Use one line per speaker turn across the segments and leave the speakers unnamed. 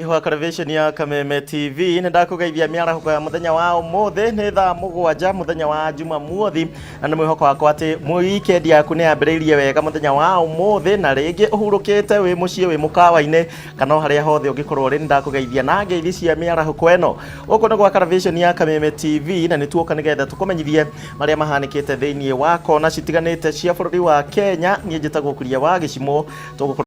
Wa television ya Kameme TV, nĩ ndakũgeithia mĩarahũko ya mũthenya wa ũmũthĩ. Nĩ thaa 7 mũthenya wa Jumamothi, na nĩ mwĩhoko wakwa atĩ weekend yaku nĩ yambĩrĩirie wega mũthenya wa ũmũthĩ, na rĩngĩ ũhurũkĩte wĩ mũciĩ, wĩ mũkawa-inĩ, kana o harĩa hothe ũngĩkorwo ũrĩ. Nĩ ndakũgeithia na ngeithi cia mĩarahũko ĩno. Gũkũ nĩ gwa television ya Kameme TV, na nĩ tuoka nĩgetha tũkũmenyithie marĩa mahanĩkĩte thĩinĩ wa kona citiganĩte cia bũrũri wa Kenya. Niĩ njĩtagwo Kuria wa Gĩcimo. Tũgũkorwo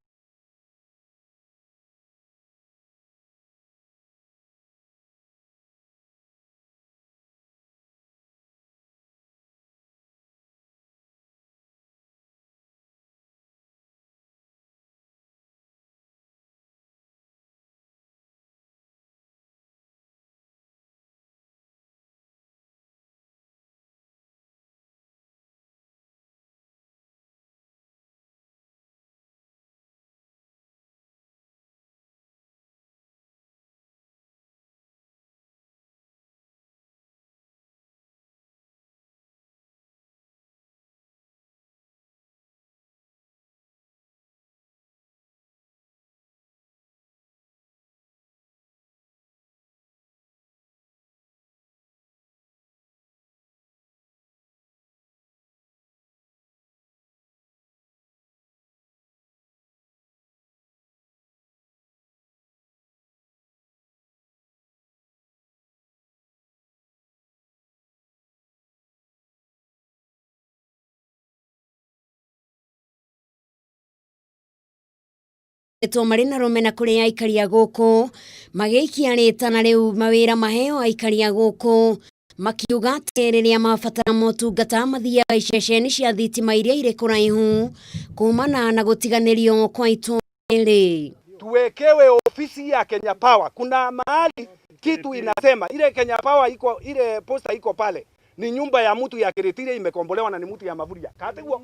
Marĩ na rũmena kũrĩ aikari a gũkũ, magĩikia rĩtana rĩu mawĩra maheo aikari a gũkũ, makiuga atĩ rĩrĩa mabatara motungata mathiaga iceceni cia thitima iria irĩ kũraihu kumana na gũtiganĩrio kwa itũũra rĩrĩ.
Tuwekewe ofisi ya Kenya Power. Kuna mahali kitu inasema ile Kenya Power iko, ile posta iko pale ni nyumba ya mtu ya Kiritiri imekombolewa na ni mtu ya Mavuria. Katiguo.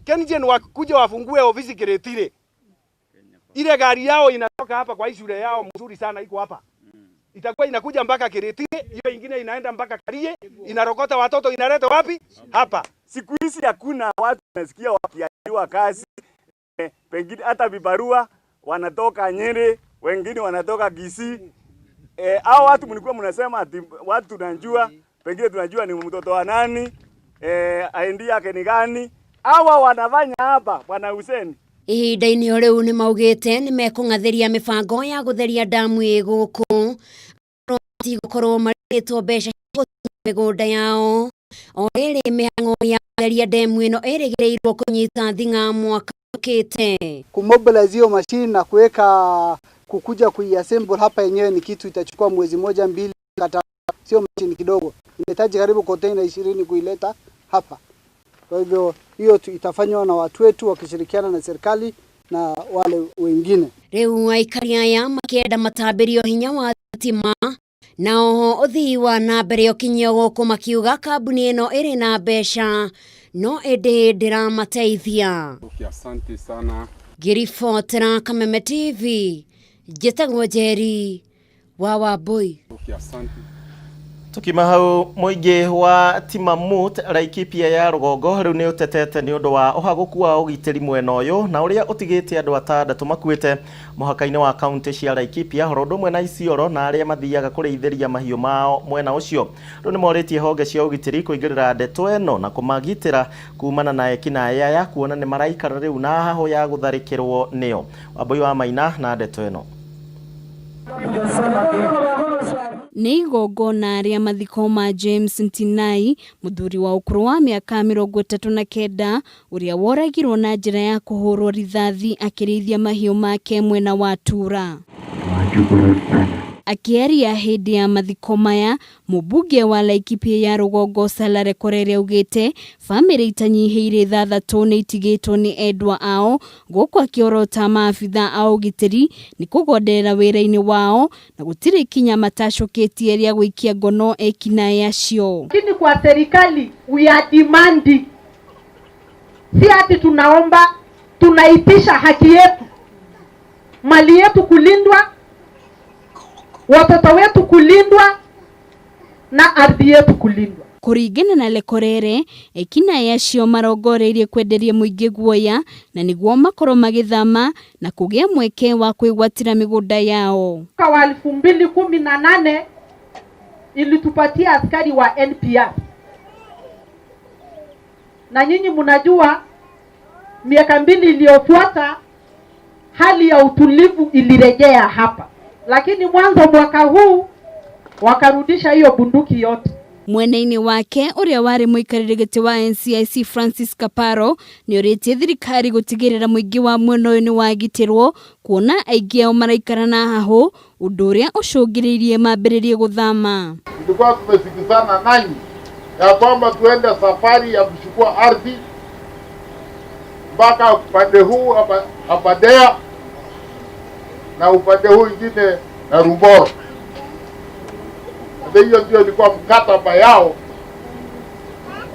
KenGen wakuja wafungue ofisi Kiritiri. Ile gari yao inatoka hapa kwa hii shule yao mzuri sana iko hapa. Itakuwa inakuja mpaka Kiritiri, hiyo ingine inaenda mpaka Karie, inarokota watoto inaleta wapi? Hapa.
Siku hizi hakuna watu nasikia wakiajiriwa kazi, pengine hata vibarua wanatoka Nyeri, wengine wanatoka Kisii. Hao watu mlikuwa mnasema ati watu tunajua, pengine tunajua ni mtoto wa nani, ID yake ni gani. Hawa wanafanya hapa, Bwana Hussein.
Ihinda-inĩ o rĩu nĩ maugĩte nĩ mekũng'athĩria mĩbango ya gũtheria damu ĩ gũkũ, tigũkorwo marĩtwo mbeca cia gũtua mĩgũnda yao. O rĩrĩ, mĩhang'o ya gũtheria demu ĩno ĩrĩgĩrĩirwo kũnyita thing'a mwaka ũkĩte.
Kumobilize hiyo machine na kuweka kukuja kuiassemble hapa yenyewe ni kitu itachukua mwezi moja mbili kata, sio machine kidogo, inahitaji karibu container 20 kuileta hapa. Kwa hivyo hiyo itafanywa na watu wetu wakishirikiana na serikali na wale wengine.
Rĩu aikari aya makĩenda matambĩrio hinya wa thitima na oho ũthii wa na mbere ũkinyio gũkũ, makiuga kambuni ĩno ĩrĩ na mbeca no ĩndĩ ndĩramateithia.
Okay, asante sana.
Ngĩribotera Kameme TV, njĩtagwo Njeri wa Wambui.
Okay, asante.
Tukima hau, mũingĩ wa Timamut, Laikipia ya rũgongo, rĩu nĩ ũtetete nĩ ũndũ wa ũhagũku wa ũgitĩri mwena ũyũ na ũrĩa ũtigĩte andũ atandatũ makuĩte mũhaka-inĩ wa kaunti cia Laikipia oro ũndũ ũmwe na Isiolo, na arĩa mathiaga kũrĩithĩria mahiũ mao mwena ũcio. Rĩu nĩ morĩtie honge cia ũgitĩri kũingĩrĩra ndeto ĩno na kũmagitĩra kumana na ekinaĩ aya, kuona nĩ maraikara rĩu na hahũ ya gũtharĩkĩrwo nĩo. Wambui wa Maina na ndeto ĩno.
Nĩ igongona rĩa mathiko ma James Ntinai, mũthuri wa ũkũrũ wa mĩaka 39, ũrĩa woragirwo na njĩra ya kũhũrwo rithathi akĩrĩithia mahiũ make mwena wa Tura. Akĩaria hĩndĩ ya mathiko maya, mũmbunge wa Laikipia ya rũgongo Salare Korere augĩte bamĩrĩ itanyihĩire ithathatũ nĩ itigĩtwo nĩ endwa ao, gũkũ akĩorota maabitha a ũgitĩri nĩ kũgonderera wĩra-inĩ wao na gũtirĩ ikinya matacũkĩtie rĩa gũikia ngono ekinaĩ acio.
Lakini kwa serikali we are demanding, si ati tunaomba, tunaitisha haki yetu, mali yetu kulindwa, watoto wetu kulindwa na ardhi yetu kulindwa.
Kũringana na Lekorere, ekinaĩ acio marongoreirie kwenderia mũingĩ guoya na nĩguo makorwo magĩthama na kũgĩa mweke wa kwĩgwatĩra mĩgũnda yao.
Mwaka wa 2018 ilitupatia askari wa NPR, na nyinyi mnajua miaka 2 iliyofuata hali ya utulivu ilirejea hapa, lakini mwanzo mwaka huu wakarudisha hiyo bunduki yote.
Mwena-inĩ wake ũrĩa warĩ mũikarĩri gĩtĩ wa NCIC Francis Kaparo nĩorĩtie thirikari gũtigĩrĩra mũingĩ wa mwena ũyũ nĩwagitĩrwo kuona aingĩ ao maraikara na hahũ ũndũ ũrĩa ũcũngĩrĩirie mambĩrĩrie gũthama.
Tulikuwa tumesikizana nanyi ya kwamba tuende safari ya kuchukua ardhi mpaka upande huu Abadea na upande huu ingine na Rumboro. Hiyo ndio ilikuwa mkataba yao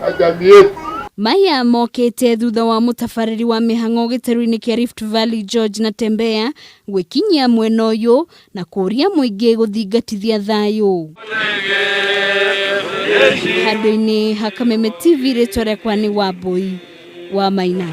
na jamii yetu.
Maya mokete thutha wa mutabarĩri wa mĩhang'o gĩtarũ-inĩ kĩa Rift Valley George Natembeya gwĩkinyia mwena ũyũ na kũũria mũingĩ gũthingatithia thayũ. Handũ-inĩ ha Kameme TV rĩtwa rĩakwa nĩ Wambui wa Maina.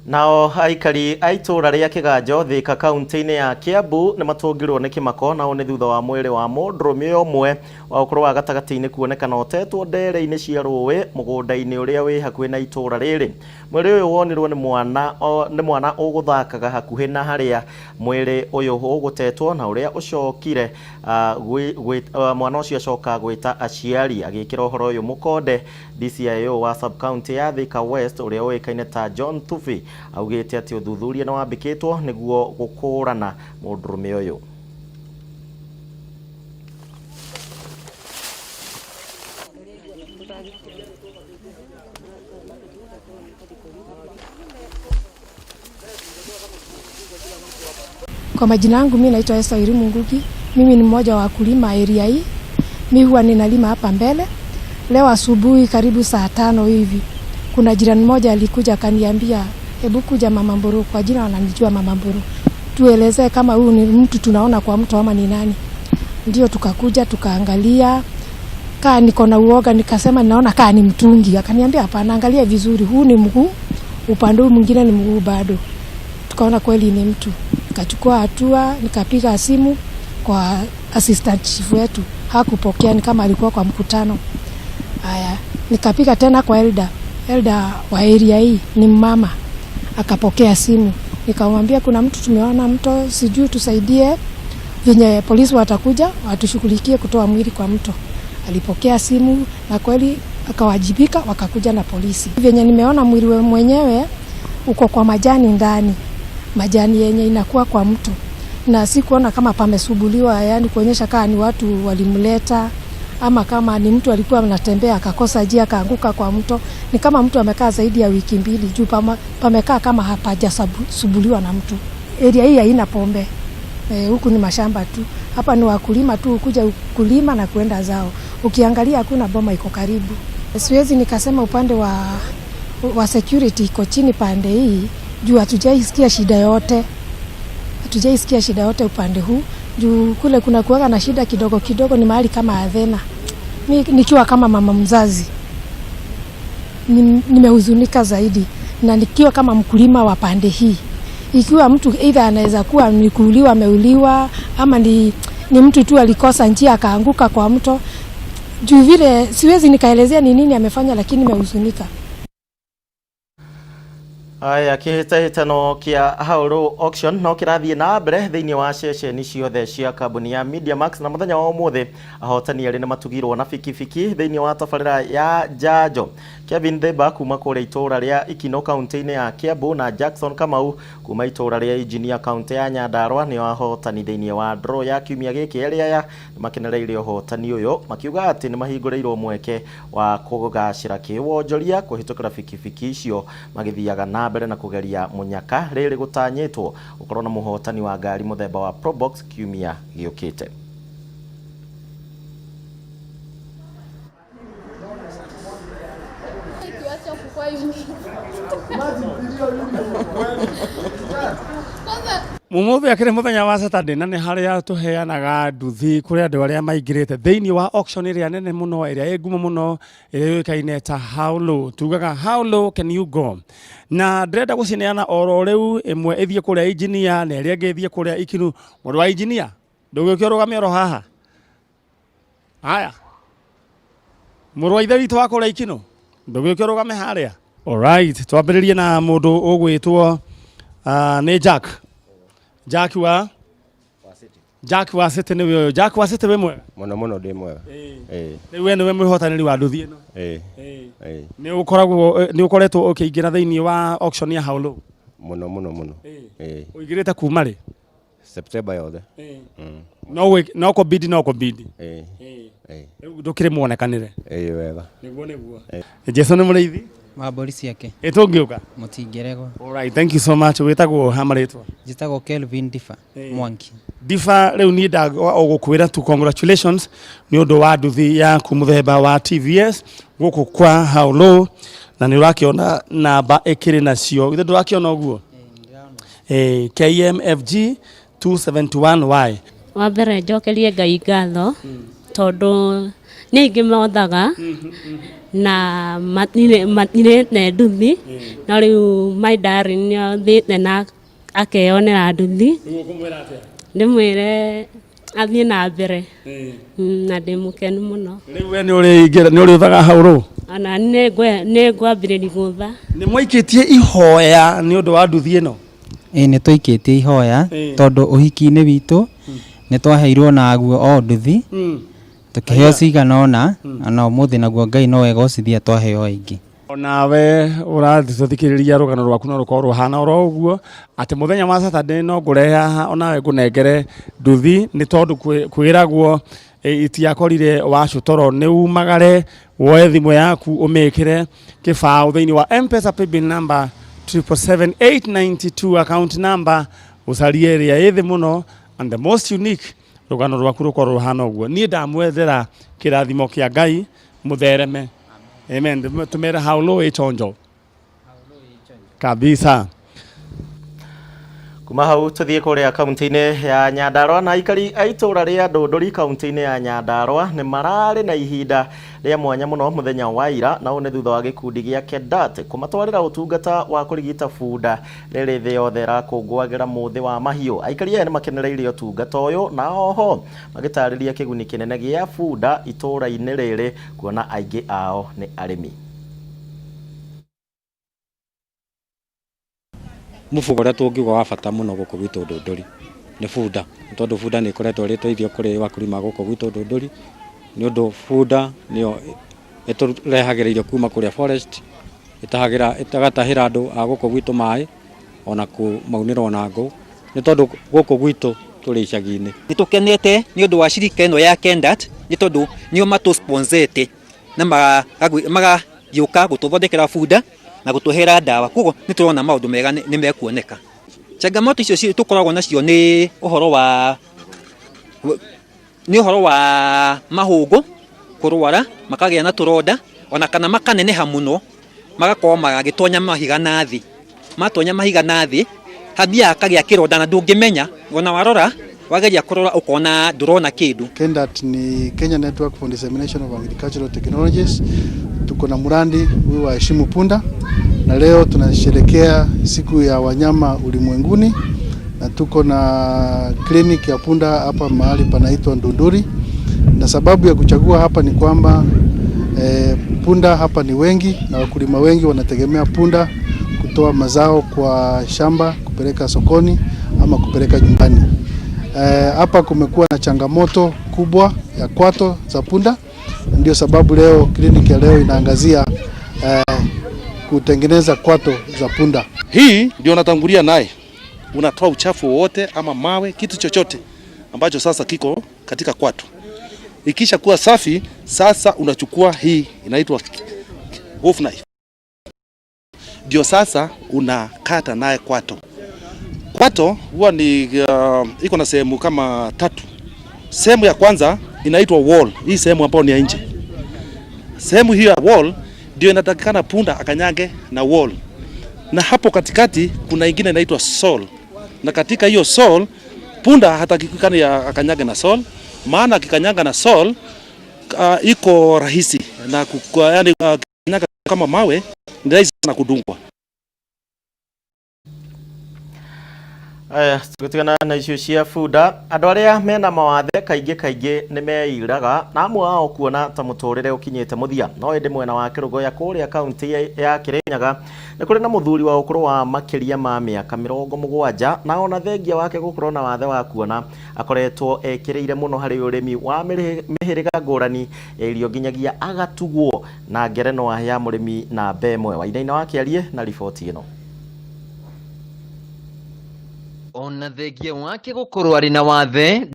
Nao aikari a itũũra rĩa Kĩganjo Thika kaunti-inĩ ya Kiambu nĩ matũngirwo nĩ kĩmako nao nĩ thutha wa mwĩrĩ wa mũndũrũme ũmwe wa ũkũrũ wa gatagatĩ-inĩ kuonekana ũtetwo ndere-inĩ cia rũĩ mũgũnda-inĩ ũrĩa wĩ hakuhĩ na itũũra rĩrĩ. Mwĩrĩ ũyũ wonirwo nĩ mwana ũgũthakaga hakuhĩ na harĩa mwĩrĩ ũyũ ũgũtetwo na ũrĩa ũcokire mwana ũcio acoka gwĩta aciari. Agĩkĩra ũhoro ũyũ mũkonde DCIO wa sub county ya Thika West ũrĩa ũĩkaine ta John Thufi augĩte atĩ ũthuthuria nĩ wambĩkĩtwo nĩguo gũkũrana mũndũrũme ũyũ.
Kwa majina yangu mimi naitwa Esther Irimu Ngugi. Mimi ni mmoja wa wakulima area hii. Mimi huwa ninalima hapa mbele. Leo asubuhi karibu saa 5 hivi, kuna jirani mmoja alikuja akaniambia, hebu kuja Mama Mburu, kwa jina wananijua Mama Mburu, tuelezee kama huyu ni mtu tunaona kwa mto ama ni nani. Ndio tukakuja tukaangalia, kaa niko na uoga, nikasema naona kaa ni mtungi. Akaniambia hapana, angalia vizuri, huu ni mguu, upande huu mwingine ni mguu bado. Tukaona kweli ni mtu. Nikachukua hatua, nikapiga simu kwa assistant chief wetu, hakupokea, ni kama alikuwa kwa mkutano. Haya, nikapiga tena kwa elder wa area hii, ni mama, akapokea simu. Nikamwambia kuna mtu tumeona mto, sijui tusaidie, venye polisi watakuja watushughulikie kutoa mwili kwa mto. Alipokea simu na kweli akawajibika, wakakuja na polisi. Venye nimeona mwili mwenyewe uko kwa majani ndani, majani yenye inakuwa kwa mto, na sikuona kama pamesubuliwa, yani kuonyesha kama ni watu walimleta ama kama ni mtu alikuwa anatembea akakosa njia akaanguka kwa mto. Ni kama mtu amekaa zaidi ya wiki 2 juu pamekaa kama hapajasubuliwa na mtu. Area hii haina pombe. Huku ni mashamba tu. Hapa ni wakulima tu, kuja kulima na kuenda zao. Ukiangalia hakuna boma iko karibu. Siwezi nikasema upande wa security iko chini pande hii juu hatujaisikia shida yote. Hatujaisikia shida yote upande huu. Juu kule kuna kuwaga na shida kidogo kidogo, ni mahali kama Athena. Mimi nikiwa kama mama mzazi nimehuzunika zaidi, na nikiwa kama mkulima wa pande hii, ikiwa mtu either anaweza kuwa ni kuuliwa, ameuliwa, ama ni mtu tu alikosa njia akaanguka kwa mto. Juu vile siwezi nikaelezea ni nini amefanya, lakini nimehuzunika.
Aya, kĩhĩtahĩtano kĩa Haũrũ Auction no kĩrathiĩ na mbere thĩinĩ wa ceceni ciothe cia kambuni ya Mediamax, na mũthenya wa ũmũthĩ ahotani erĩ nĩmatugirwo na bikibiki thĩinĩ wa tabarĩra ya Njanjo. Kevin Themba kuma kũrĩa itũũra rĩa Ikino kaunti-inĩ ya Kiambu na Jackson Kamau kuma itũũra rĩa Engineer kaunti ya Nyandarua nĩo ahotani thĩinĩ wa draw ya kiumia gĩkĩ. Erĩ aya nĩmakenereire ũhotani ũyũ makiuga atĩ nĩmahingũrĩirwo mweke wa kũgacĩra kĩwonjoria kũhĩtũkĩra bikibiki icio magĩthiaga na mbere na kũgeria mũnyaka rĩrĩ gũtanyĩtwo gũkorwo na mũhotani wa ngari mũthemba wa Probox kiumia gĩũkĩte.
Mũmũthĩ akĩrĩ mũthenya wa Saturday na nĩ harĩa tũheanaga nduthi kũrĩ andũ arĩa maingĩrĩte thĩinĩ wa auction ĩrĩa nene mũno ĩrĩa ĩ ngumo mũno ĩrĩa yũĩkaine ta How Low. Tugaga how low can you go? Na ndĩrenda gũcineana oro rĩu, ĩmwe ĩthiĩ kũrĩa engineer na ĩrĩa ĩngĩ ĩthiĩ kũrĩa ikinu. Mũndũ wa engineer ndũgĩũke ũrũgame oro haha. Haya. Mũrũ wa ithe witũ wa kũrĩa ikinu ndũgĩũke ũrũgame harĩa. Alright, twambĩrĩrie na mũndũ ũgwĩtwo nĩ Jack. Jack wa Jack wa City nĩwe ũyũ. Jack wa City wĩ mwega?
Mũno mũno ndĩ mwega. Ĩĩ.
Rĩu we nĩwe mwĩhotanĩri wa nduthi ĩno.
Ĩĩ. Ĩĩ.
Nĩ ũkoragwo nĩ ũkoretwo ũkĩingĩra thĩinĩ wa auction ya How Low?
Mũno mũno mũno. Ĩĩ.
Ũingĩrĩte kuma rĩ?
September yothe.
No no kũbidi no kũbidi.
Ĩĩ. Ĩĩ.
Rĩu ndũkĩrĩ muonekanĩre.
Ĩĩ wega.
Nĩguo nĩguo. Jesu nĩ mũrĩithi?
Wa mbũri ciake.
Ĩ tũngĩũka?
Mũtingĩregwo.
Alright, thank you so much. Wĩtagwo ha marĩtwa?
Njĩtagwo Kelvin Difa Mwangi.
Difa rĩu niĩ ndagũkwĩra tu congratulations nĩ ũndũ wa nduthi yaku mũthemba wa TVS gũkũ kwa How Low na nĩ ũrakĩona namba ĩkĩrĩ nacio. Githĩ ndũrakĩona ũguo? KMFG 271Y.
Wa mbere njokerie Ngai ngatho tondũ nĩ aingĩ mothaga na matirĩte nduthi no rĩu my darling nĩ othĩte na akeyonera nduthi. Ndĩmwĩre athiĩ na mbere na ndĩ mũkenu mũno.
Rĩu we nĩ ũrĩingĩra nĩ ũrĩũthaga hau rũ?
Ona nĩ ngwambĩrĩria gũtha.
Nĩ mwaikĩtie ihoya nĩ ũndũ wa nduthi ĩno?
Ĩĩ nĩ twaikĩtie ihoya tondũ ũhiki-inĩ witũ nĩ twaheirwo naguo o nduthi tũkĩheo cigana ũna na ũmũthĩ naguo Ngai no egocithia twaheo ingĩ.
Onawe ũratũthikĩrĩria rũgano rwaku no rũkorwo rũhana oro ũguo atĩ mũthenya wa Saturday no ngũrehe haha onawe ngũnengere nduthi nĩ tondũ kwĩragwo itiakorire wacũ toro nĩ umagare woe thimũ yaku ũmĩkĩre kĩbaũ thĩinĩ wa M-Pesa paybill number 777892 account number ũcarie ĩrĩa ĩ thĩ mũno and the most unique rũgano rwaku rũkorwo rũhana ũguo. Niĩ ndamwethera kĩrathimo kĩa Ngai mũthereme. Amen. Tumere how low ĩchonjo kabisa.
Kuma hau tuthiĩ kũrĩa kaunti-inĩ ya Nyandarua na aikari a itũũra rĩa Ndũndũri kaunti-inĩ ya Nyandarua nĩ mararĩ na ihinda rĩa mwanya mũno mũthenya wa ira na ũũ nĩ thutha wa gĩkundi gĩa Kendat kũmatwarĩra ũtungata wa kũrigita bunda rĩrĩ thĩ yothe ĩrakũngũagĩra mũthĩ wa mahiũ. Aikari aya nĩ makenereire ũtungata ũyũ na oho magĩtarĩria kĩguni kĩnene gĩa bunda itũũra-inĩ rĩrĩ kuona aingĩ ao nĩ arĩmi.
Mũbugo ũrĩa tũngiuga wa bata mũno gũkũ gwitũ Ndũndũri nĩ bunda, nĩ tondũ bunda nĩ ĩkoretwo ĩrĩ ũteithio kũrĩ wakulima gũkũ gwitũ Ndũndũri, nĩ ũndũ bunda nĩyo ĩtũrehagĩra irio kuma kũrĩa forest, ĩgatahĩra andũ a gũkũ gwitũ maĩ ona kũmaunĩra ona ngũ, nĩ tondũ gũkũ gwitũ tũrĩ icagi-inĩ.
Nĩ tũkenete nĩ ũndũ wa shirika ĩno ya Kendat nĩ tondũ nĩo matũ-sponsete na magagĩũka gũtũthondekera bunda na gũtũhera ndawa, koguo nĩ tũrona maũndũ mega nĩ mekuoneka. Changamoto icio tũkoragwo nacio nĩ ũhoro wa nĩ ũhoro wa mahũngũ kũrwara makagĩa na tũronda ona kana makaneneha mũno magakorwo magĩtonya mahiga na thĩ, matonya mahiga na thĩ hathiaga hakagĩa kĩronda na ndũngĩmenya ona warora wageria kũrora ũkona ndũrona kĩndũ.
Kendat ni Kenya Network for Dissemination of Agricultural Technologies. Tuko na mradi huu wa Heshimu Punda na leo tunasherekea siku ya wanyama ulimwenguni na tuko na clinic ya punda hapa mahali panaitwa Ndunduri, na sababu ya kuchagua hapa ni kwamba punda hapa ni wengi na wakulima wengi wanategemea punda kutoa mazao kwa shamba kupeleka sokoni ama kupeleka nyumbani. Hapa kumekuwa na changamoto kubwa ya kwato za punda, ndio sababu leo kliniki ya leo inaangazia kutengeneza kwato za punda.
Hii ndio natangulia naye, unatoa uchafu wowote ama mawe, kitu chochote ambacho sasa kiko katika kwato. Ikisha kuwa safi, sasa unachukua hii inaitwa wolf knife, ndio sasa unakata naye kwato. Kwato huwa ni iko na sehemu kama tatu. Sehemu ya kwanza inaitwa wall, hii sehemu ambayo ni ya nje. Sehemu hiyo ya wall ndio inatakikana punda akanyange na wall, na hapo katikati kuna ingine inaitwa sole. Na katika hiyo sole punda hatakikani akanyage na sole, maana akikanyanga na sole iko rahisi na yani kanyaga kama mawe ni rahisi sana kudungwa.
Aya, tũgĩtigana na icio cia bunda, andũ arĩa mena mawathe kaingĩ kaingĩ nĩ meiraga na amwe ao kuona ta mũtũrĩre ũkinyĩte mũthia. No ĩndĩ mwena wa Kĩrũgũya kũrĩa kaunti ya Kĩrĩnyaga nĩ kũrĩ na mũthuri wa ũkũrũ wa makĩria ma mĩaka 70 na ona thengia wake gũkorwo na wathe wa kuona akoretwo ekĩrĩire mũno harĩ ũrĩmi wa mĩhĩrĩga ngũrani ya irio nginyagia agatugwo na ngerenwa ya mũrĩmi namba ĩmwe. Wainaina wa Kĩarie na riboti ĩno.
Ona thengia wake gũkorwo arĩ na wathe,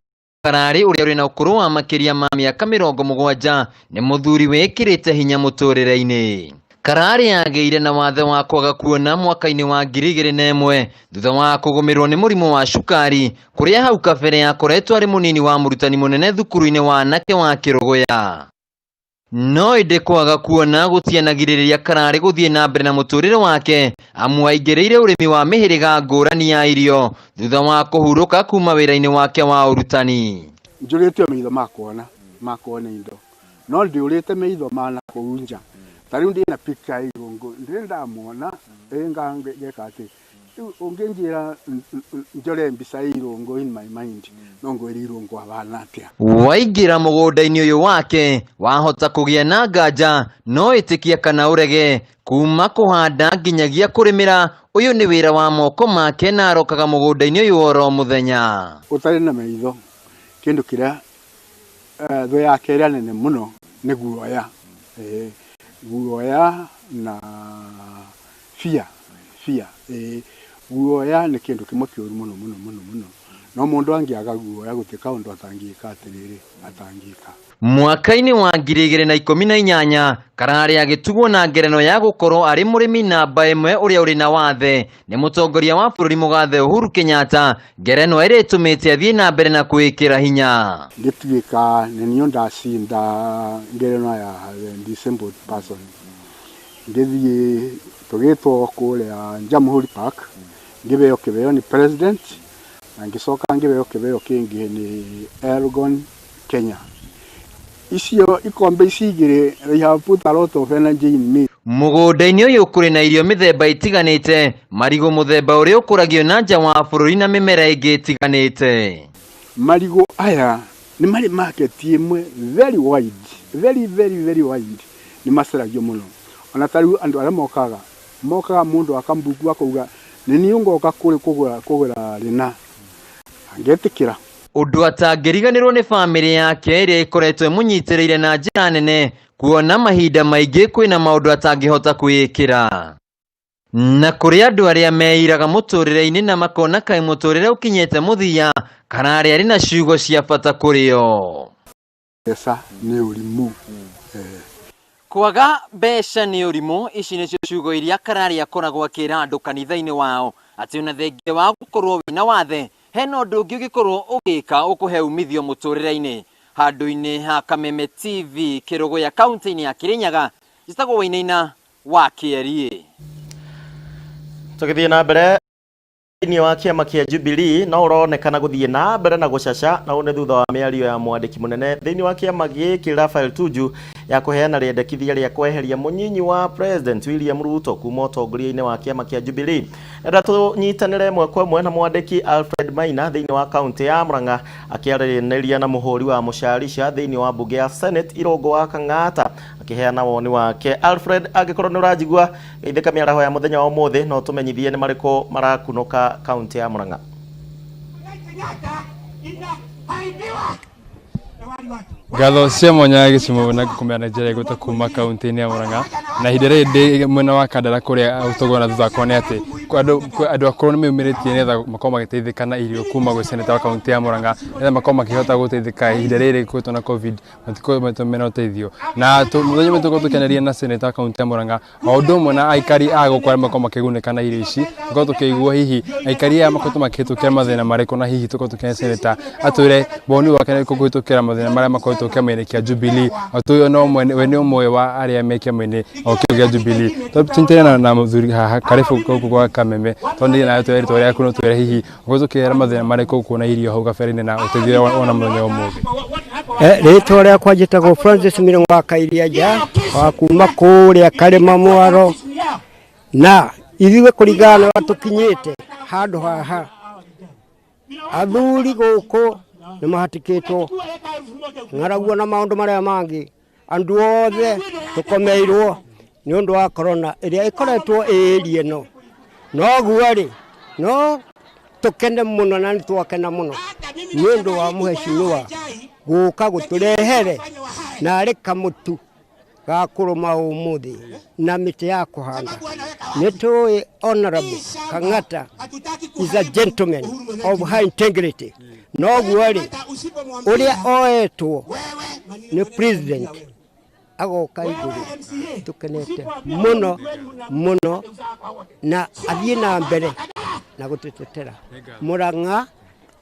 Kararĩ ũrĩa ũrĩ na ũkũrũ wa makĩria ma mĩaka 70 nĩ mũthuri wĩkĩrĩte hinya mũtũrĩre-inĩ. Kararĩ agĩire na wathe wa kwaga kuona mwaka-inĩ wa 2001 thutha wa kũgũmĩrwo nĩ mũrimũ wa cukari, kũrĩa hau kabere akoretwo arĩ mũnini wa mũrutani mũnene thukuru-inĩ wa anake wa Kĩrũgũya. No ĩndĩ kwaga kuona gũtianagirĩrĩria Kararĩ gũthiĩ na mbere na mũtũrĩre wake, amu aingĩrĩire ũrĩmi wa mĩhĩrĩga ngũrani ya irio thutha wa kũhurũka kuma wĩra-inĩ wake wa ũrutani.
Njũrĩtio maitho ma kuona, ma kuona indo, no ndiũrĩte maitho ma na kũu nja. Ta rĩu ndĩna picture ya Irũngũ, ndirĩ ndamwona, ngeka atĩ rĩu ũngĩnjĩra njore mbica ya Irũngũ in my mind, no ngwĩre Irũngũ ahana atĩa.
Waingĩra mũgũnda-inĩ ũyũ wake wahota kũgĩa na nganja, no ĩtĩkia kana ũrege, kuma kũhanda nginyagia kũrĩmĩra, ũyũ nĩ wĩra wa moko make na arokaga mũgũnda-inĩ ũyũ oro mũthenya.
Ũtarĩ na maitho, kĩndũ kĩrĩa thũ yake ĩrĩa nene mũno nĩ guoya. Guoya na fear, fear. Guoya nĩ kĩndũ kĩmwe kĩũru mũno mũno mũno mũno. No mũndũ angĩaga guoya gũtirĩ kaũndũ atangĩka atĩrĩrĩ, atangĩka.
Mwaka-inĩ wa 2018 Kararĩ agĩtugwo na ngerenwa ya gũkorwo arĩ mũrĩmi namba ĩmwe ũrĩa ũrĩ na wathe nĩ mũtongoria wa bũrũri mũgathe Uhuru Kenyatta, ngerenwa ĩrĩa ĩtũmĩte athiĩ na mbere na kwĩĩkĩra hinya.
Ngĩtuĩka nĩ niĩ ndacinda ngerenwa ya the disabled person, ngĩthiĩ tũgĩtwo kũrĩa Jamhuri Park, ngĩheo kĩheo nĩ president na ngĩcoka ngĩheo kĩheo kĩngĩ nĩ Elgon Kenya. Icio ikombe ici igĩrĩ, they have put a lot of energy in me.
Mũgũnda-inĩ ũyũ kũrĩ na irio mĩthemba ĩtiganĩte, marigũ mũthemba ũrĩa ũkũragio na nja wa bũrũri na mĩmera ĩngĩ ĩtiganĩte.
Marigũ aya nĩ marĩ market ĩmwe very wide, very very very wide, nĩ macaragio mũno. Ona ta rĩu andũ arĩa mokaga, mokaga mũndũ akambuku akauga nĩ niĩ ngoka kũrĩ kũgũra rĩna, angetĩkĩra.
Ũndũ atangĩriganĩrwo nĩ bamĩrĩ yake ĩrĩa ĩkoretwo ĩmũnyitĩrĩire na njĩra nene, kuona mahinda maingĩ kwĩna maũndũ atangĩhota kwĩĩkĩra. Na kũrĩ andũ arĩa meiraga mũtũrĩre-inĩ na makona kaĩ mũtũrĩre ũkinyĩte mũthia, Kararĩ arĩ na ciugo cia bata kũrĩ o.
Mbeca nĩ ũrimũ.
Kwaga mbeca nĩ ũrimũ, ici nĩcio ciugo iria Kararĩ akoragwo akĩra andũ kanitha-inĩ wao, atĩ ona thengia wa gũkorwo wĩna wathe, hena ũndũ ũngĩ ũngĩkorwo ũgĩka ũkũhe umithio mũtũrĩre-inĩ. Handũ-inĩ ha Kameme TV Kĩrũgũya kaunti-inĩ ya Kĩrĩnyaga, njĩtagwo Wainaina wa Kĩeriĩ.
Tũgĩthiĩ na mbere thĩinĩ wa kĩama kĩa Jubilee no ũronekana gũthiĩ na mbere na gũcaca, na ũũ nĩ thutha wa mĩario ya mwandĩki mũnene thĩinĩ wa kĩama gĩkĩ Raphael Tuju ya kũheana rĩendekithia rĩa kweheria mũnyinyi wa President William Ruto kuma ũtongoria-inĩ wa kĩama kĩa Jubilee. Enda tũnyitanĩre ĩmwe kwa ĩmwe na mwandĩki Alfred Maina thĩinĩ wa kaunti ya Murang'a akĩaranĩria na mũhũri wa mũcarica thĩinĩ wa mbunge ya Senate Irũngũ wa Kang'ata akĩheana woni wake. Alfred, angĩkorwo nĩ ũranjigua geithĩka mĩaraho ya mũthenya wa ũmũthĩ, no tũmenyithie nĩ marĩkũ marakunũka kaunti ya Murang'a.
Ngatho cia mwanya gĩcimo na ngũkũmera na njĩra ĩgwĩtwo kuma kaunti-inĩ ya Murang'a, na ihinda rĩrĩ ndĩ mwena wa Kandara kũrĩa tũgona thutha wakwa nĩ atĩ andũ akũrũ nĩ meyumĩrĩtie nĩgetha makorwo magĩteithĩka na irio kuma gwĩ seneta wa kaunti ya Murang'a, nĩgetha makorwo makĩhota gũteithĩka ihinda rĩrĩ kwĩtwo na COVID, matikorwo mena ũteithio. Na mũthenya ũmwe tũkorwo tũkĩaranĩria na seneta wa kaunti ya Murang'a o ũndũ ũmwe na aikari a gũkũ arĩa makorwo makĩgunĩka na irio ici, tũkorwo tũkĩigua hihi aikari aya makoretwo makĩhĩtũkĩra mathĩna marĩkũ, na hihi tũkorwo tũkĩhe seneta atwĩre woni wake nĩ kũhĩtũkĩra mathĩna marĩa makoretwo ũkoretwo kĩama-inĩ kĩa Jubilee ũyũ no we nĩ ũmwe wa arĩa me kĩama-inĩ o kĩu gĩa Jubilee. Tũnyitanĩre na mũthuri haha karibu gũkũ gwa Kameme tondũ nĩ nawe twĩre rĩtwa rĩaku na ũtwĩre hihi ũkoretwo ũkĩgerera mathĩna marĩkũ kuona irio hau kabere-inĩ na ũteithio ũrĩa wona mũthenya wa ũmũthĩ.
Rĩtwa rĩakwa njĩtagwo Francis Mĩrĩng'o wa Kairia nja wa kuma kũrĩa Karĩma Mwaro, na ithuĩ kũringana na ũrĩa tũkinyĩte handũ haha, athuri gũkũ nĩ mahatĩkĩtwo ng'aragu na maũndũ marĩa mangĩ, andũ othe tũkomeirwo nĩ ũndũ wa corona ĩrĩa ĩkoretwo ĩĩrie ĩno. Noguo rĩ, no tũkene mũno na nĩ twakena mũno nĩ ũndũ wa mũhecimiwa gũka gũtũrehere narĩ kamũtu ga kũrũma ũmũthĩ na mĩtĩ ya kũhanda. Nĩ tũĩ Honorable Kang'ata is a gentleman of high integrity. Noguo rĩ, ũrĩa oetwo nĩ president agoka igũrũ, tũkenete mũno mũno, na athiĩ na mbere na gũtũtetera Murang'a,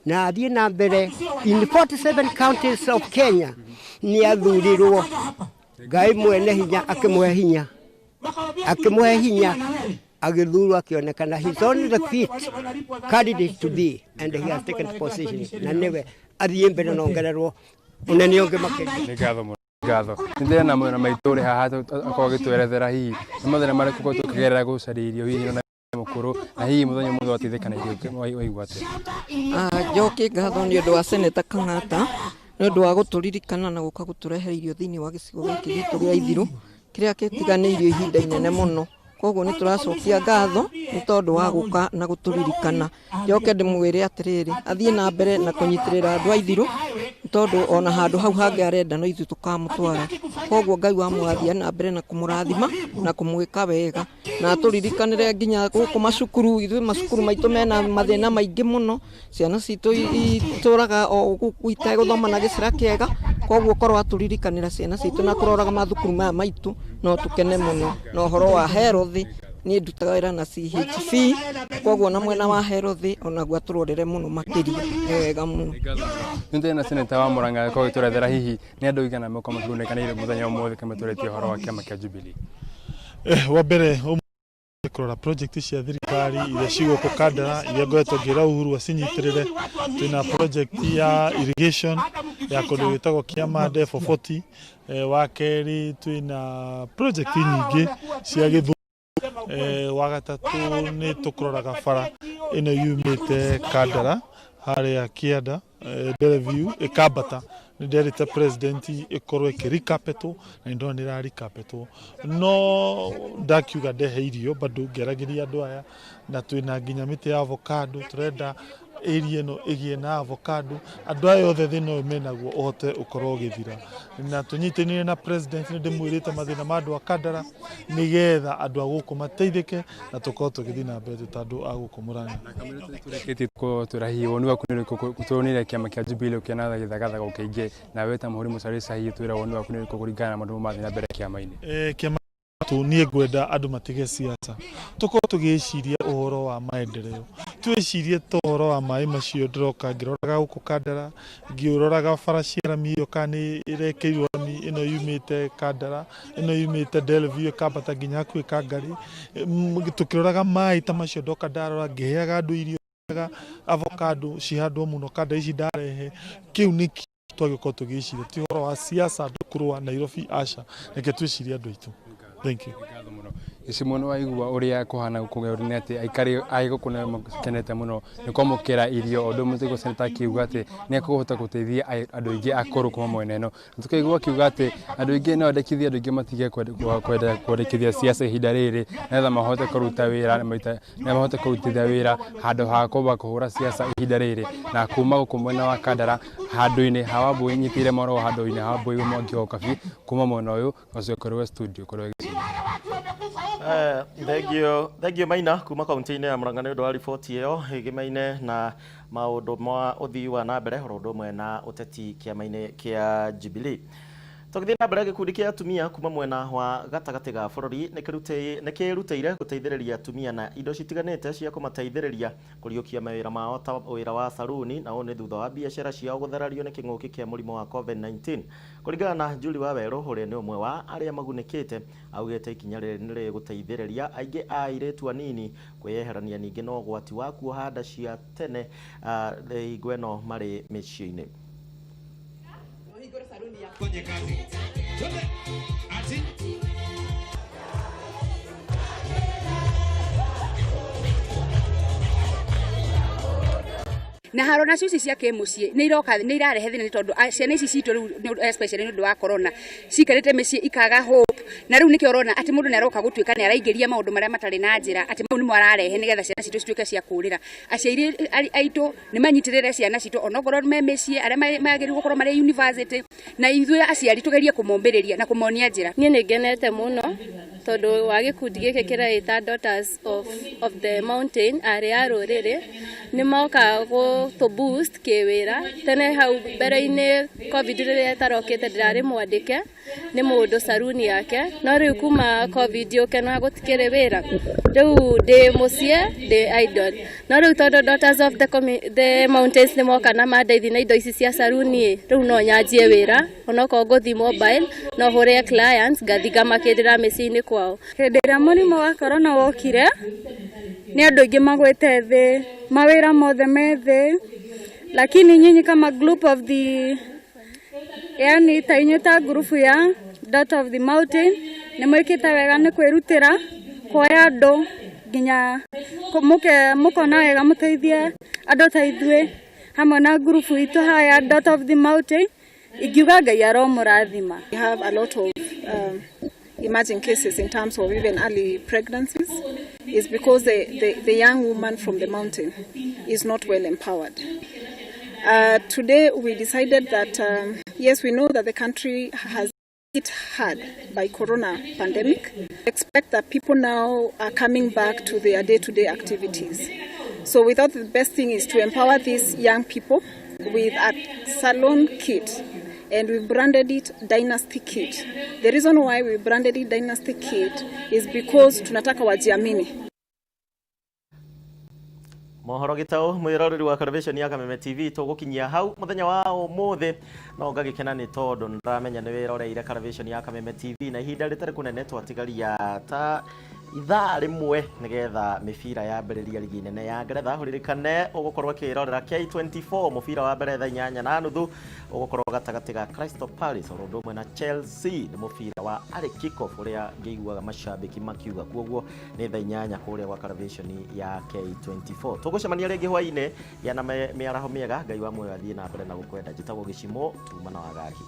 na athiĩ na mbere in 47 counties of Kenya. Nĩ athurirwo Ngai mwene hinya akĩmũhe hinya, akĩmũhe hinya agĩthurwo, akĩonekana he's only the fit candidate to be, and he has taken position, na nĩwe athiĩ mbere na ongererwo ũnene ũngĩ makĩria.
Nĩ ngatho mũno, ngatho. Nĩ ndĩrona mwena maitũ ũrĩ haha akorwo agĩtwerethera hihi nĩ mathĩna marĩkũ ũkoretwo ũkĩgerera gũcaria irio hihi na mũkũrũ, na hihi mũthenya ũmũthĩ wateithĩka na irio waigua atĩa?
Njokie ngatho nĩ ũndũ wa Seneta Kang'ata nĩ ũndũ wa gũtũririkana na gũka gũtũrehera irio thĩinĩ wa gĩcigo gĩkĩ gitũ gĩa Ithiru kĩrĩa gĩtiganĩirio ihinda inene mũno. Koguo nĩ tũracokia ngatho nĩ tondũ wa gũka na gũtũririkana. Njoke ndĩmwĩre atĩrĩrĩ, athiĩ na mbere na kũnyitĩrĩra andũ a Ithiru nĩ tondũ ona handũ hau hangĩ arenda no ithuĩ tũkamũtwara. Koguo Ngai wa mũgathĩ na mbere na kũmũrathima na kũmwĩka wega, na atũririkanĩre nginya gũkũ macukuru. Ithuĩ macukuru maitũ mena mathĩna maingĩ mũno, ciana citũ itũraga o gũkũ itegũthoma na gĩcĩra kĩega. Koguo korwo atũririkanĩra ciana citũ na kũroraga mathukuru maya maitũ no tũkene mũno. Na ũhoro wa health, niĩ ndutaga wĩra na CHV, koguo na mwena wa health onaguo atũrorere mũno makĩria, nĩ wega mũno.
Nĩ ndĩrĩ na seneta wa Murang'a akorwo agĩtũrethera hihi nĩ andũ aigana mekorwo makĩgunĩka na irio mũthenya ũmũthĩ kĩmatũrĩtie ũhoro wa kĩama kĩa Jubilee.
Wa mbere kũrora project cia thirikari iria cigũkũ Kandara, iria ngoretwo ngĩra Uhuru acinyitĩrĩre. Twĩna project ya irrigation ya kũndũ gwĩtagwo Kĩamande 440. Wa kerĩ twĩna project nyingĩ cia gĩthomo. Wa gatatũ nĩ tũkũroraga bara ĩno yumĩte Kandara harĩa kĩanda Bellevue ĩkambata. Nĩ nderĩte president ĩkorwo ĩkĩrikapetwo na nĩ ndona nĩ ĩrarikapetwo, no ndakiuga ndehe irio bado ngĩaragĩria andũ aya, na twĩna nginya mĩtĩ ya avocado, tũrenda area ĩno ĩgĩe na avocado. Andũ aya othe thĩna ũyũ menaguo ũhote ũkorwo ũgĩthira, na tũnyitanĩire na president. Nĩ ndĩmwĩrĩte mathĩna ma andũ a Kandara nĩgetha andũ a gũkũ mateithĩke na tũkorwo tũgĩthiĩ na mbere twĩ ta andũ a gũkũ Murang'a.
Tũrĩkĩtie twĩra hihi woni waku nĩ ũrĩkũ tũronire kĩama kĩa Jubilee ũkĩona gĩthagathago kĩingĩ, na we ta Mũhũri Mũcarica hihi twĩra woni waku nĩ ũrĩkũ kũringana na maũndũ mathiĩ na mbere kĩama-inĩ?
Kĩama tu niĩ ngwenda andũ matige siasa, tũkorwo tũgĩciria ũhoro wa maendeleo, twĩcirie ta ũhoro wa maĩ macio ndĩroka ngĩroraga gũkũ Kandara, ngĩroraga bara cia rami ĩyo kana nĩ ĩrekĩrirwo rami ĩno yumĩte Kandara, ĩno yumĩte Delview ĩkambata nginya hakuhĩ Kangarĩ. Tũkĩroraga maĩ ta macio ndoka ndarora ngĩheaga andũ irio, avocado cihandwo mũno Kandara ici ndarehe, kĩu nĩ twagĩkorwo tũgĩciria, ti ũhoro wa siasa andũ kũrũa Nairobi, aca, reke twĩcirie andũ aitũ. Thank you.
Gĩcimo nĩ waigua ũrĩa kũhana gũkũ nĩ atĩ aikari a gũkũ nĩ makenete mũno nĩ kwamũkĩra irio, ũndũ ũmwe tũigua seneta akiuga atĩ nĩ ekũhota gũteithia andũ aingĩ akũrũ kuma mwena ĩno, na tũkaigua akiuga atĩ andũ aingĩ no endekithie andũ aingĩ matige kwenda kwandĩkithia siasa ihinda rĩrĩ, nĩgetha mahote kũruta wĩra na mahote kũrutithia wĩra handũ ha kwamba kũhũra siasa ihinda rĩrĩ. Na kuma gũkũ mwena wa Kandara handũ-inĩ ha Wambui nyitĩire mwaro handũ-inĩ ha Wambui Mwangi wa Ũkabi kuma mwena ũyũ ũcio kũrĩ studio kũrĩ gĩcigo.
Thank you, thank you Maina kuma kaunti-inĩ ya Murang'a nĩ ũndũ wa riboti ĩyo ĩgĩmaine na maũndũ ma ũthii wa na mbere oro ũndũ ũmwe na ũteti kĩama-inĩ kĩa Jubilee. Tũgĩthiĩ na mbere, gĩkundi kĩa atumia kuma mwena wa gatagatĩ ga bũrũri nĩ kĩrutĩire gũteithĩrĩria atumia na indo citiganĩte cia kũmateithĩrĩria kũriũkia mawĩra mao ta wĩra wa saruni, na ũũ nĩ thutha wa biacara ciao gũtharario nĩ kĩng'ũki kĩa mũrimũ wa COVID-19. Kũringana na Julie Wawerũ, ũrĩa nĩ ũmwe wa arĩa magunĩkĩte, augĩte ikinya rĩrĩ nĩ rĩgũteithĩrĩria aingĩ a airĩtu anini kwĩyeherania ningĩ na ũgwati wa kuoha nda cia tene hingo ĩno marĩ mĩciĩ-inĩ.
Na haro nacio ici cia kĩmũciĩ nĩ iroka nĩ irarehe thĩna, nĩ tondũ ciana ici citũ rĩu, especially nĩ ũndũ wa corona, cikarĩte mĩciĩ ikaga hope, na rĩu nĩkĩo ũrona atĩ mũndũ nĩ aroka gũtuĩka nĩ araingĩria maũndũ marĩa matarĩ na njĩra, atĩ mau nĩmo ararehe nĩgetha ciana citũ cituĩke cia kũũrĩra. Aciari aitũ nĩ manyitĩrĩre ciana citũ onokorwo me mĩciĩ, arĩa magĩrĩirwo gũkorwo marĩ university, na ithuĩ aciari tũgerie kũmomĩrĩria na kũmonia njĩra.
Niĩ nĩ ngenete mũno tondũ wa gĩkundi gĩkĩ kĩreĩta Daughters of the Mountain, arĩ a rũrĩrĩ nĩ moka gũtũ boost kĩwĩra. Tene hau mbere-inĩ, COVID rĩrĩa ĩtarokĩte, ndĩrarĩ mwandĩke nĩ mũndũ saruni yake, no rĩu kuma COVID yũke na gũtikĩrĩ wĩra, rĩu ndĩ mũciĩ, ndĩ idle. No rĩu tondũ Daughters of the Mountains nĩ moka na mandeithia na indo ici cia saruni, rĩu no nyanjie wĩra, onokorwo ngũthiĩ mobile, no hũre clients, ngathi ngamakĩrĩra mĩciĩ-inĩ kwao.
Hĩndĩ ĩrĩa mũrimũ wa corona wokire, nĩ andũ aingĩ magwĩte thĩ, mawĩra mothe me thĩ, lakini nyinyi kama group of the, yani ta inyuĩ ta ngurubu ya Daughter of the Mountain, nĩ mwĩkĩte wega nĩ kwĩrutĩra kuoya andũ nginya mũkona wega mũteithie andũ ta ithuĩ hamwe na ngurubu itũ haya Daughter of the Mountain. Ingiuga Ngai aromũrathima.
We have a lot of emerging cases in terms of even early pregnancies is because the young woman from the mountain is not well empowered. Today we decided that, yes, we know that the country has hit hard by corona pandemic. Expect that people now are coming back to their day-to-day activities. So we thought the best thing is to empower these young people with a salon kit, and we branded it Dynasty Kit. The reason why we branded it Dynasty Kit is because tunataka wajiamini.
Mohoro gĩtaũ, mwĩroreri wa television ya Kameme TV, tũgũkinyia hau mũthenya wa ũmũthĩ, no ngagĩkena nĩ tondũ nĩndĩramenya nĩ wĩroreire television ya Kameme TV, na ihinda rĩtarĩ kũnene twatigaria ta ithaa rĩmwe nĩgetha mĩbira yambĩrĩria rigi nene ya Ngeretha. Ũririkane ũgũkorwo ũkĩrorera K24, mũbira wa mbere thaa 8:30 ũgũkorwo gatagatĩ ga Crystal Palace oro ũndũ ũmwe na Chelsea, nĩ mũbira wa early kick-off ũrĩa ngĩiguaga mashabiki makiuga, kuoguo nĩ thaa 8 kũrĩa gwa television ya K24. Tũgũcemania rĩngĩ hwaĩ-inĩ, gĩa na mĩaraho mĩega. Ngai wa muoyo athiĩ na mbere na gũkwenda. Njĩtagwo Gĩcimo tuma na Wagagi.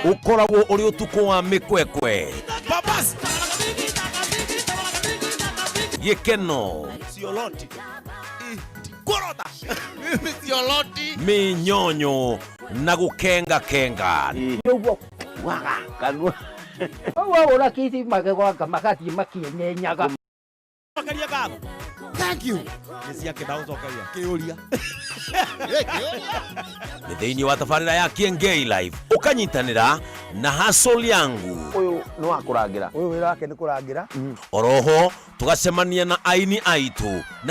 Ũkoragwo ũrĩ ũtukũ wa mĩkwekwe, gĩkeno,
Sioloti. Korota. Mimi sioloti.
Mĩnyonyo na gũkenga kenga.
Ũguo waga kanua wahũra kiti magegwanga magathiĩ makĩenyenyaga.
Cokeria ngatho. Thank you. Nĩ ciake ndagũcokeria. Kĩũria.
Nĩ thĩinĩ wa tabarĩra ya Kiengei Live, ũkanyitanĩra na Hustle Yangu.
Ũyũ nĩ wa kũrangĩra. Ũyũ wĩra wake nĩ kũrangĩra.
Oroho tũgacemania na aini aitũ na